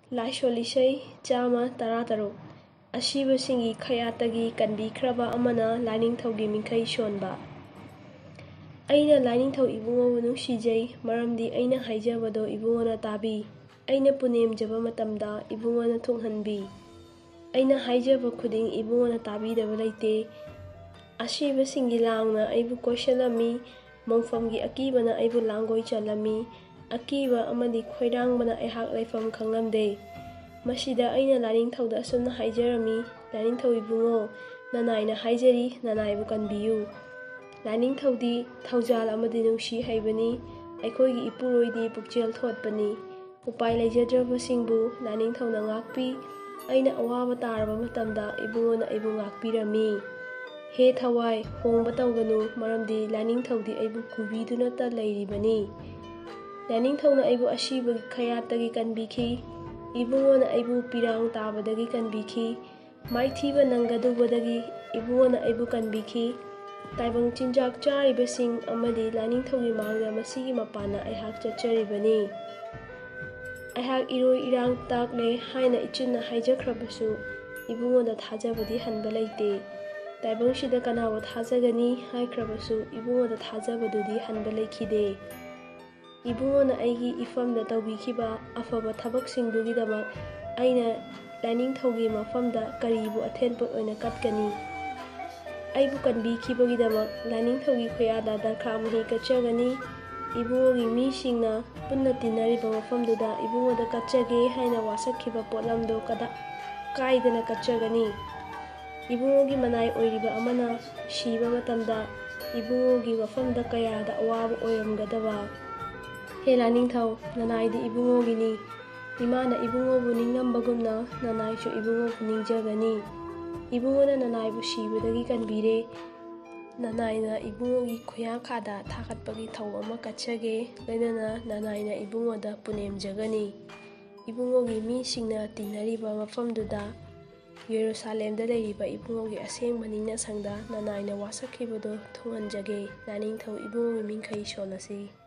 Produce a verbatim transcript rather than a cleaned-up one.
ꯂꯥꯏꯁꯣꯜ ꯏꯁꯩ ꯆꯥꯝꯃ ꯇꯔꯥ ꯇꯔꯨꯛ꯫ ꯑꯁꯤꯕꯁꯤꯡꯒꯤ ꯈꯌꯥꯠꯇꯒꯤ ꯀꯟꯕꯤꯈ꯭ꯔꯕ ꯑꯃꯅ ꯂꯥꯏꯅꯤꯡꯊꯧꯒꯤ ꯃꯤꯡꯈꯩ ꯁꯣꯟꯕ꯫ ꯑꯩꯅ ꯂꯥꯏꯅꯤꯡꯊꯧ ꯏꯕꯨꯡꯉꯣꯕꯨ ꯅꯨꯡꯁꯤꯖꯩ, ꯃꯔꯝꯗꯤ ꯑꯩꯅ ꯍꯥꯏꯖꯕꯗꯣ ꯏꯕꯨꯡꯉꯣꯅ ꯇꯥꯕꯤ꯫ ꯑꯩꯅ ꯄꯨꯅꯦꯝꯖꯕ ꯃꯇꯝꯗ ꯏꯕꯨꯡꯉꯣꯅ ꯊꯨꯡꯍꯟꯕꯤ꯫ ꯑꯩꯅ ꯍꯥꯏꯖꯕ ꯈꯨꯗꯤꯡ ꯏꯕꯨꯡꯉꯣꯅ ꯇꯥꯕꯤꯗꯕ ꯂꯩꯇꯦ꯫ ꯑꯁꯤꯕꯁꯤꯡꯒꯤ ꯂꯥꯡꯅ ꯑꯩꯕꯨ ꯀꯣꯏꯁꯜꯂꯝꯃꯤ, ꯃꯣꯡꯐꯝꯒꯤ ꯑꯀꯤꯕꯅ ꯑꯩꯕꯨ ꯂꯥꯡꯒꯣꯏ ꯆꯜꯂꯝꯃꯤ꯫ ꯑꯀꯤꯕ ꯑꯃꯗꯤ ꯈꯣꯏꯔꯥꯡꯕꯅ ꯑꯩꯍꯥꯛ ꯂꯩꯐꯝ ꯈꯪꯂꯝꯗꯦ꯫ ꯃꯁꯤꯗ ꯑꯩꯅ ꯂꯥꯏꯅꯤꯡꯊꯧꯗ ꯑꯁꯨꯝꯅ ꯍꯥꯏꯖꯔꯝꯃꯤ, "ꯂꯥꯏꯅꯤꯡꯊꯧ ꯏꯕꯨꯡꯉꯣ, ꯅꯅꯥꯏꯅ ꯍꯥꯏꯖꯔꯤ, ꯅꯅꯥꯏꯕꯨ ꯀꯟꯕꯤꯌꯨ꯫ ꯂꯥꯏꯅꯤꯡꯊꯧꯗꯤ ꯊꯧꯖꯥꯜ ꯑꯃꯗꯤ ꯅꯨꯡꯁꯤ ꯍꯩꯕꯅꯤ꯫ ꯑꯩꯈꯣꯏꯒꯤ ꯏꯄꯨꯔꯣꯏꯗꯤ ꯄꯨꯛꯆꯦꯜ ꯊꯣꯠꯄꯅꯤ꯫ ꯎꯄꯥꯏ ꯂꯩꯖꯗ꯭ꯔꯕꯁꯤꯡꯕꯨ ꯂꯥꯏꯅꯤꯡꯊꯧꯅ ꯉꯥꯛꯄꯤ꯫ ꯑꯩꯅ ꯑꯋꯥꯕ ꯇꯥꯔꯕ ꯃꯇꯝꯗ ꯏꯕꯨꯡꯉꯣꯅ ꯑꯩꯕꯨ ꯉꯥꯛꯄꯤꯔꯝꯃꯤ꯫ ꯍꯦ ꯊꯋꯥꯏ, ꯍꯣꯡꯕ ꯇꯧꯒꯅꯨ, ꯃꯔꯝꯗꯤ ꯂꯥꯏꯅꯤꯡꯊꯧꯗꯤ ꯑꯩꯕꯨ ꯀꯨꯕꯤꯗꯨꯅꯇ ꯂꯩꯔꯤꯕꯅꯤ꯫ ꯂꯥꯏꯅꯤꯡꯊꯧꯅ ꯑꯩꯕꯨ ꯑꯁꯤꯕꯒꯤ ꯈꯌꯥꯠꯇꯒꯤ ꯀꯟꯕꯤꯈꯤ꯫ ꯏꯕꯨꯡꯉꯣꯅ ꯑꯩꯕꯨ ꯄꯤꯔꯥꯡ ꯇꯥꯕꯗꯒꯤ ꯀꯟꯕꯤꯈꯤ꯫ ꯃꯥꯏꯊꯤꯕ ꯅꯪꯒꯗꯧꯕꯗꯒꯤ ꯏꯕꯨꯡꯉꯣꯅ ꯑꯩꯕꯨ ꯀꯟꯕꯤꯈꯤ꯫ ꯇꯥꯏꯕꯪ ꯆꯤꯟꯖꯥꯛ ꯆꯥꯔꯤꯕꯁꯤꯡ ꯑꯃꯗꯤ ꯂꯥꯏꯅꯤꯡꯊꯧꯒꯤ ꯃꯥꯡꯗ ꯃꯁꯤꯒꯤ ꯃꯄꯥꯟꯅ ꯑꯩꯍꯥꯛ ꯆꯠꯆꯔꯤꯕꯅꯤ꯫ ꯑꯩꯍꯥꯛ ꯏꯔꯣꯏ ꯏꯔꯥꯡ ꯇꯥꯛꯂꯦ ꯍꯥꯏꯅ ꯏꯆꯤꯟꯅ ꯍꯥꯏꯖꯈ꯭ꯔꯕꯁꯨ ꯏꯕꯨꯡꯉꯣꯗ ꯊꯥꯖꯕꯗꯤ ꯍꯟꯕ ꯂꯩꯇꯦ꯫ ꯇꯥꯏꯕꯪꯁꯤꯗ ꯀꯅꯥꯕꯨ ꯊꯥꯖꯒꯅꯤ ꯍꯥꯏꯈ꯭ꯔꯕꯁꯨ ꯏꯕꯨꯡꯉꯣꯗ ꯊꯥꯖꯕꯗꯨꯗꯤ ꯍꯟꯕ ꯂꯩꯈꯤꯗꯦ꯫ ꯏꯕꯨꯡꯉꯣꯅ ꯑꯩꯒꯤ ꯏꯐꯝꯗ ꯇꯧꯕꯤꯈꯤꯕ ꯑꯐꯕ ꯊꯕꯛꯁꯤꯡꯗꯨꯒꯤꯗꯃꯛ ꯑꯩꯅ ꯂꯥꯏꯅꯤꯡꯊꯧꯒꯤ ꯃꯐꯝꯗ ꯀꯔꯤꯕꯨ ꯑꯊꯦꯟꯄꯣꯠ ꯑꯣꯏꯅ ꯀꯠꯀꯅꯤ? ꯑꯩꯕꯨ ꯀꯟꯕꯤꯈꯤꯕꯒꯤꯗꯃꯛ ꯂꯥꯏꯅꯤꯡꯊꯧꯒꯤ ꯈꯨꯌꯥꯗ ꯗꯔꯈꯥ ꯃꯍꯤ ꯀꯠꯆꯒꯅꯤ꯫ ꯏꯕꯨꯡꯉꯣꯒꯤ ꯃꯤꯁꯤꯡꯅ ꯄꯨꯟꯅ ꯇꯤꯟꯅꯔꯤꯕ ꯃꯐꯝꯗꯨꯗ ꯏꯕꯨꯡꯉꯣꯗ ꯀꯠꯆꯒꯦ ꯍꯥꯏꯅ ꯋꯥꯁꯛꯈꯤꯕ ꯄꯣꯠꯂꯝꯗꯣ ꯀꯗꯥ-, ꯀꯥꯏꯗꯅ ꯀꯠꯆꯒꯅꯤ꯫ ꯏꯕꯨꯡꯉꯣꯒꯤ ꯃꯅꯥꯏ ꯑꯣꯏꯔꯤꯕ ꯑꯃꯅ ꯁꯤꯕ ꯃꯇꯝꯗ ꯏꯕꯨꯡꯉꯣꯒꯤ ꯃꯐꯝꯗ ꯀꯌꯥꯗ ꯑꯋꯥꯕ ꯑꯣꯏꯔꯝꯒꯗꯕ꯫ ꯍꯦ ꯂꯥꯏꯅꯤꯡꯊꯧ, ꯅꯅꯥꯏꯗꯤ ꯏꯕꯨꯡꯉꯣꯒꯤꯅꯤ꯫ ꯏꯃꯥꯅ ꯏꯕꯨꯡꯉꯣꯕꯨ ꯅꯤꯡꯉꯝꯕꯒꯨꯝꯅ ꯅꯅꯥꯏꯁꯨ ꯏꯕꯨꯡꯉꯣꯕꯨ ꯅꯤꯡꯖꯒꯅꯤ꯫ ꯏꯕꯨꯡꯉꯣꯅ ꯅꯅꯥꯏꯕꯨ ꯁꯤꯕꯗꯒꯤ ꯀꯟꯕꯤꯔꯦ꯫ ꯅꯅꯥꯏꯅ ꯏꯕꯨꯡꯉꯣꯒꯤ ꯈꯨꯌꯥꯈꯥꯗ ꯊꯥꯒꯠꯄꯒꯤ ꯊꯧ ꯑꯃ ꯀꯠꯆꯒꯦ, ꯂꯣꯏꯅꯅ ꯅꯅꯥꯏꯅ ꯏꯕꯨꯡꯉꯣꯗ ꯄꯨꯅꯦꯝꯖꯒꯅꯤ꯫ ꯏꯕꯨꯡꯉꯣꯒꯤ ꯃꯤꯁꯤꯡꯅ ꯇꯤꯟꯅꯔꯤꯕ ꯃꯐꯝꯗꯨꯗ ꯌꯦꯔꯨꯁꯥꯂꯦꯝꯗ ꯂꯩꯔꯤꯕ ꯏꯕꯨꯡꯉꯣꯒꯤ ꯑꯁꯦꯡꯕ ꯅꯤꯡꯅꯁꯪꯗ ꯅꯅꯥꯏꯅ ꯋꯥꯁꯛꯈꯤꯕꯗꯨ ꯊꯨꯡꯍꯟꯖꯒꯦ꯫ ꯂꯥꯏꯅꯤꯡꯊꯧ ꯏꯕꯨꯡꯉꯣꯒꯤ ꯃꯤꯡꯈꯩ ꯁꯣꯜꯂꯁꯤ꯫